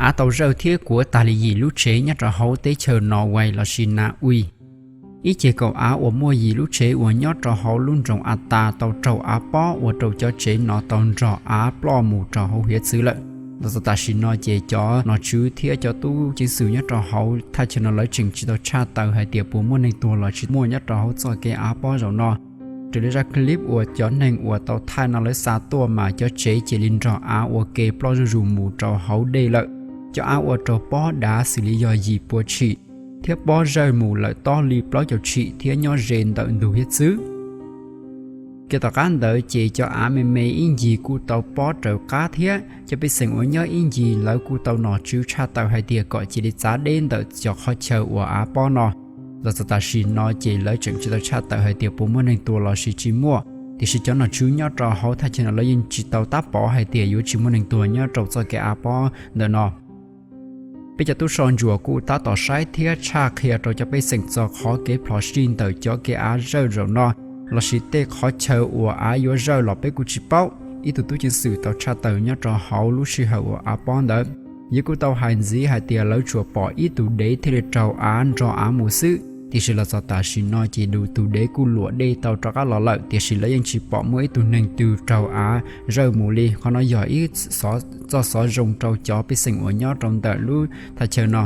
Av tau zawj thiab kuav tag li yim lub tsev nyob rau hauv teb chaws Norway lossis Na Uis. Ib ceg kaum av uas muaj yim lub tsev uas nyob rau hauv lub nroog As Tas tau raug av pob ua rau cov tsev no tau nrog av ploj mus rau hauv hiav txwv lawm. Los txog tam sim no ces cov nom tswv thiab cov tub ceev xwm nyob rau hauv thaj chaw no lawv tseem tsis tau tshaj tawm hais tias puas muaj neeg tuag los tsis muaj nyob rau hauv txoj kev av pob zaum no. Raws li zaj clip uas cov neeg uas tau thaij no lawv xa tuaj mas cov tsev cia li nrog av ua ke ploj zuj zus mus rau hauv dej lawm. Cov av ua rau pob dav xws li yog yim pua tshim, thiab pob zawj mus lawm tob li plaub caug tshim thiab nyob ze ntawm ntug hiav txwv. Kev tom qab ntawd ces cov av me me ib ncig kuj tau pob raws qab thiab cov pej xeem uas nyob ib ncig lawv kuj tau nom tswv tshaj tawm hais tias kom cia li txav deb ntawm cov qhov chaw uas av pob no. Los txog tam sim no ces lawv tseem tsis tau tshaj tawm hais tias puas muaj neeg tuag lossis tsis muaj, tiam sis cov nom tswv nyob rau hauv thaj chaw no lawv yeej tsis tau tab pov hais tias yuav tsis muaj neeg tuag nyob rau txoj kev av pob ntawm no. Peb cov tub so ntsuam kuj tab tom saib thiab tshaj qhia rau cov pej xeem txog qhov kev plhov sij ntawm cov kev av zawj zaum no, lossis tej qhov chaw uas av yuav zawj los peb kuj tsis paub. Ib tug tub ceev xwm tau tshaj tawm nyob rau hauv lub sij hawm uas av pob ntawd, yawg kuj tau hais ntxiv hais tias lawv tsuas pom ib tug dev thiaj li raug av nrog av mus xwb, tiam sis los txog tam sim no ces tus dev kuj luam dej tau rov qab los lawm, tiam sis lawv yeej tsis pom muaj ib tug neeg twg raug av zawj mus li. Qhov no yog ib txoj xov zoo rau cov pej xeem uas nyob rau ntawm lub thaj chaw no.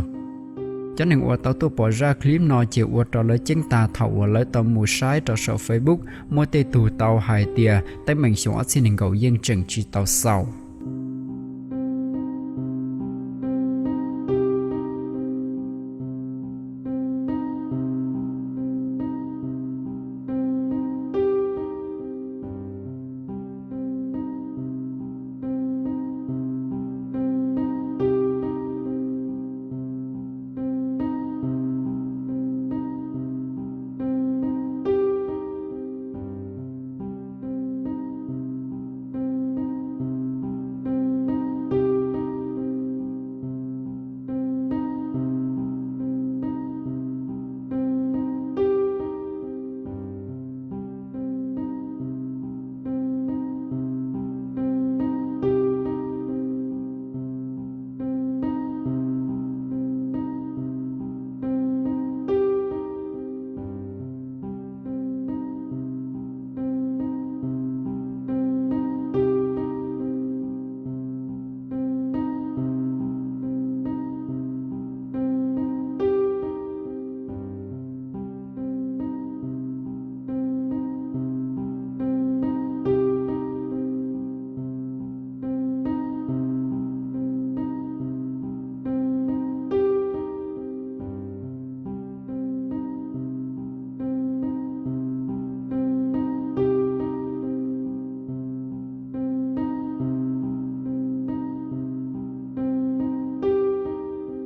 Cov neeg uas tau tuaj pom zaj clip no ces ua rau lawv ceeb tag thaum uas lawv tau mus saib rau saum Facebook, muaj tej tug tau hais tias teeb meem xyoo ob txhiab nees nkaum yeej tseem tsis tau xaus.